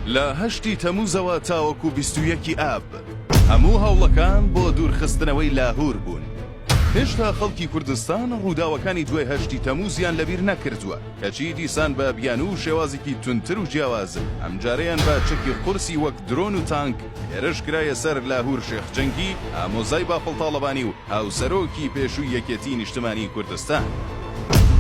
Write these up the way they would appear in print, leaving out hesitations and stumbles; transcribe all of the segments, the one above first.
لە هەشتی تەمووزەوە تاوەکو 21 ی ئاب، هەموو هەوڵەکان بۆ دوورخستنەوەی لاهوور بوون. هێشتا خەڵکی کوردستان ڕووداوەکانی دوای هەشتی تەمووزیان لەبیر نەکردووە، کەچی دیسان بە بیانوو و شێوازێکی توندتر و جیاواز، ئەمجارەیان بە چەکی قورسی وەک درۆن و تانک هێرش کرایە سەر لاهوور شێخ جەنگی، ئامۆزای بافڵ تاڵەبانی و هاوسەرۆکی پێشووی یەکێتیی نیشتمانیی کوردستان.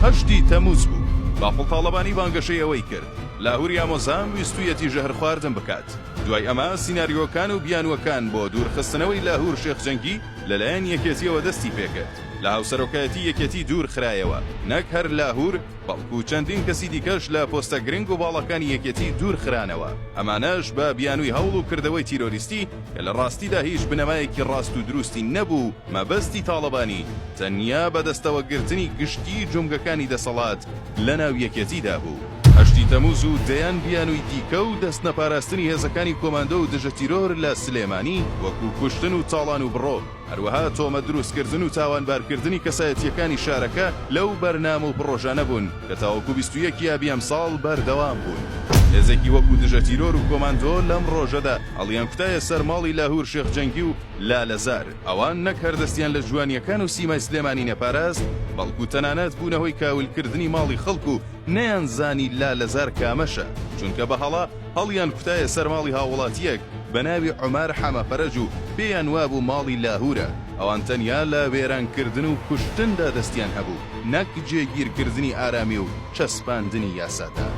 هەشتی تەمووز بوو، بافڵ تاڵەبانی بانگەشەی ئەوەی کرد، لاهووری ئامۆزام ویستوویەتی ژەهرخواردن بکات. دوای ئەمە سیناریۆکان و بیانووەکان بۆ دوورخستنەوەی لاهوور شێخ جەنگی لەلایەن یەکێتییەوە دەستی پێکرد، لە هاوسەرۆکایەتی یەکێتی دوور خرایەوە، نەک هەر لاهور، بەڵکو چەندین کەسی دیکەش لە پۆستە گرنگ و باڵاکانی یەکێتی دوور خرانەوە، ئەمانەش بە بیانووی هەوڵ و کردەوەی تیرۆریستی کە لە ڕاستیدا هیچ بنەمایەکی ڕاست و دروستی نەبوو و مەبەستی تاڵەبانی تەنیا بەدەستەوەگرتنی گشتی جومگەکانی دەسەڵات لەناو یەکێتیدا بوو. هەشتی تەمووز و دەیان بیانووی دیکە و دەستنەپاراستنی هێزەکانی کۆماندۆ و دژەتیرۆر لە سلێمانی وەکو کوشتن و تاڵان و بڕۆ، هەروەها تۆمەت دروستکردن و تاوانبارکردنی کەسایەتییەکانی شارەکە لەو بەرنامە و پڕۆژانە بوون کە تاوەکو 21 ی ئابی ئەمساڵ بەردەوام بوون. هێزێکی وەکو دژەتیرۆر و کۆماندۆ لەم ڕۆژەدا هەڵیانکوتایە سەر ماڵی لاهور شێخ جەنگی و لالەزار، ئەوان نەک هەر دەستیان لە جوانییەکان و سیمای سلێمانی نەپاراست، بەڵکو تەنانەت بوونە هۆی کاولکردنی ماڵی خەڵک و نەیانزانی لالەزار کامەشە، چونکە بە هەڵە هەڵیانکوتایە سەر ماڵی هاووڵاتییەک بە ناوی عومەر حەمەفەرەج و پێیان وابوو ماڵی لاهورە، ئەوان تەنیا لە وێرانکردن و کوشتندا دەستیان هەبوو، نەک جێگیرکردنی ئارامی و چەسپاندنی یاسادا.